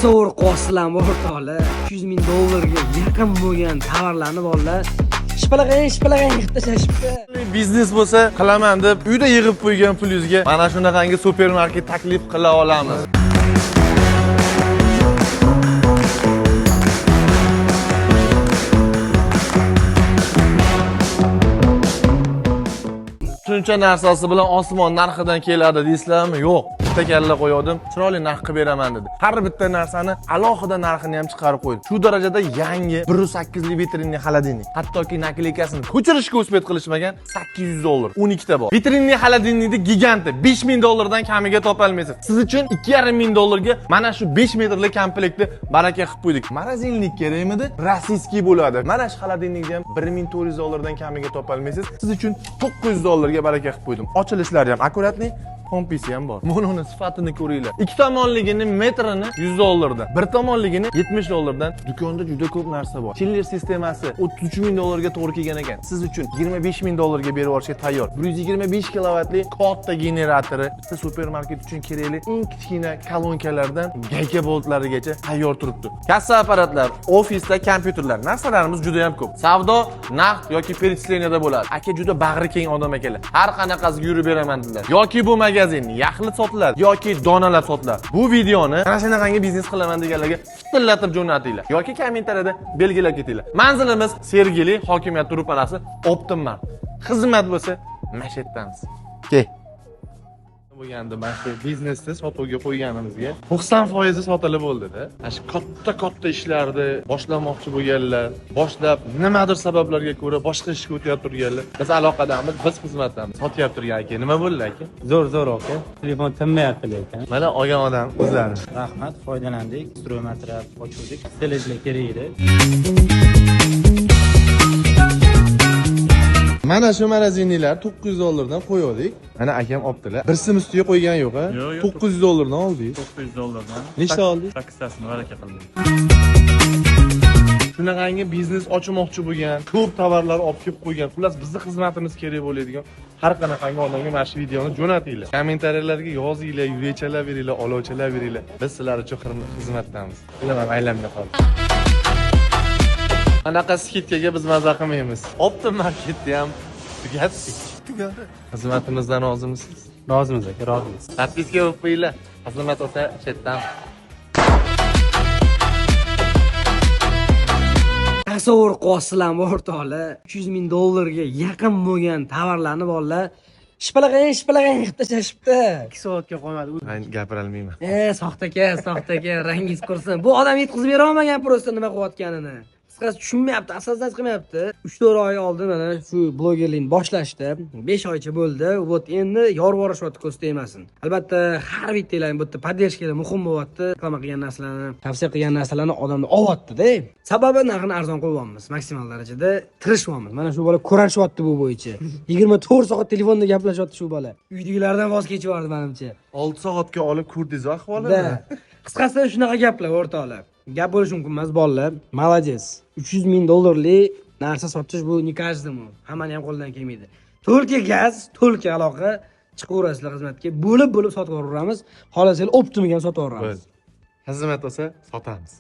Tasavvur qilyapsizlarmi o'rtoqlar? 300 ming dollarga yaqin bo'lgan tovarlarni bolalar shipalag'ang shipalag'ang qilib tashlashibdi. Biznes bo'lsa qilaman deb uyda yig'ib qo'ygan pulingizga mana shunaqangi supermarket taklif qila olamiz. Shuncha narsasi bilan osmon narxidan keladi deysizlarmi? Yo'q. Bitta kalla qo'ygandim, chiroyli narx qilib beraman dedi. Har bitta narsani alohida narxini ham chiqarib qo'ydi. Shu darajada yangi 1.8 lik vitrinli холодильник. Hattoki наклейка sini ko'chirishga успеть qilishmagan 800 dollar. 12 ta bor. Vitrinli холодильник ni giganti 5000 dollardan kamiga topolmaysiz. Siz uchun 2,5 ming dollarga mana shu 5 metrli komplektni baraka qilib qo'ydik. Морозильник kerakmidi? Российский bo'ladi. Mana shu холодильник ni ham 1400 dollardan kamiga topolmaysiz. Siz uchun 900 dollarga baraka qilib qo'ydim. Ochilishlari ham аккуратный, pompisi ham bor. Mana uni sifatini ko'ringlar. Ikki tomonligini metrini 100 dollardan, bir tomonligini 70 dollardan. Do'konda juda ko'p narsa bor. Chiller sistemasi 33 ming dollarga to'g'ri kelgan ekan. Siz uchun 25 ming dollarga berib yuborishga tayyor. 125 kilovatli katta generatori, bitta supermarket uchun kerakli eng kichkina kolonkalardan gayka boltlarigacha tayyor turibdi. Kassa apparatlar, ofisda kompyuterlar, narsalarimiz juda ham ko'p. Savdo naqd yoki перечисления da bo'ladi. Aka juda bag'ri keng odam ekanlar. Har qanaqasiga yurib beraman dedilar. Yoki bu magazin yaxlit sotiladi yoki donalab sotiladi. Bu videoni mana shunaqangi biznes qilaman deganlarga fitillatib jo'natinglar yoki kommentariyada belgilab ketinglar. Manzilimiz Sergeli, hokimiyat ro'parasi, Optimart. Xizmat bo'lsa, mana shu yerdamiz. Ke. Bo'lgandi mana shu biznesni sotuvga qo'yganimizga 90% sotilib bo'ldida. Mana shu katta katta ishlarni boshlamoqchi bo'lganlar, boshlab nimadir sabablarga ko'ra boshqa ishga o'tayotib turganlar. Biz aloqadamiz, biz xizmatdamiz. Sotyapti turgan aka. Nima bo'ldi aka? Zo'r, zo'r aka. Telefon tinmayapti lekin. Mana olgan odam o'zlari. Rahmat, foydalandik. Стройматериал ochuvdik. Stellajlar kerak edi. Mana shu морозильник lar 900 dollardan qo'ydik. Mana akam olibdilar. Bir sim ustiga qo'ygan yo'q a. Yo'q, yo'q. 900 dollardan oldik. 900 dollardan. Nechta oldik? Sakkiztasini baraka qildik. Shunaqangi biznes ochmoqchi bo'lgan, ko'p tovarlar olib kelib qo'ygan, xullas bizni xizmatimiz kerak bo'ladigan har qanaqangi odamga mana shu videoni jo'natinglar. Kommentariyalarga yozinglar, yurakchalar beringlar, olovchalar beringlar. Biz sizlar uchun xizmatdamiz. Sizlar ham aylanmay qoldi. Anaqa скидка ga biz maza qilmaymiz. Optim marketni ham tugatdik. Tugadi. Xizmatimizdan rozimisiz? Rozimiz aka, rozimiz. Подписка bo'lib qo'yinglar. Xizmat bo'lsa chetdan. Tasavvur qilyapsizlarmi o'rtoqlar? 300 ming dollarga yaqin bo'lgan tovarlarni bolalar shipalag'ang shipalag'ang qilib tashlashibdi. 2 soatga qolmadi. Men gapirolmayman. E, soxtaka, soxtaka, rangingiz qursin. Bu odam yetkazib bera olmagan просто nima qilayotganini. Qisqasi tushunmayapti, осознать qilmayapti. 3-4 oy oldin mana shu blogerlikni boshlashdi. 5 oycha bo'ldi. Вот endi yorib yuborishyapti, ko'z tegmasin. Albatta, har bittanglarning bu yerda поддержка lar muhim bo'lyapti. Reklama qilgan narsalarni, tavsiya qilgan narsalarni odamlar olyapti-da. Sababi narxini arzon qo'yyapmiz, maksimal darajada tirishyapmiz. Mana shu bola kurashyapti bu bo'yicha. 24 soat telefonda gaplashyapti shu bola. Uydagilardan voz kechib yubordi menimcha. 6 soatga olib ko'rdingiz ahvolini. Da. Qisqasi shunaqa gaplar o'rtoqlar. Gap bo'lishi mumkin emas bolalar. Молодец. 300 ming dollarlik narsa sotish bu не каждому. Hammani ham qo'lidan kelmaydi. Только gaz, только aloqa, chiqaverasizlar xizmatga. Bo'lib-bo'lib sotib yuboramiz. Xohlasangiz оптом ga ham sotib yuboramiz. Xizmat bo'lsa sotamiz.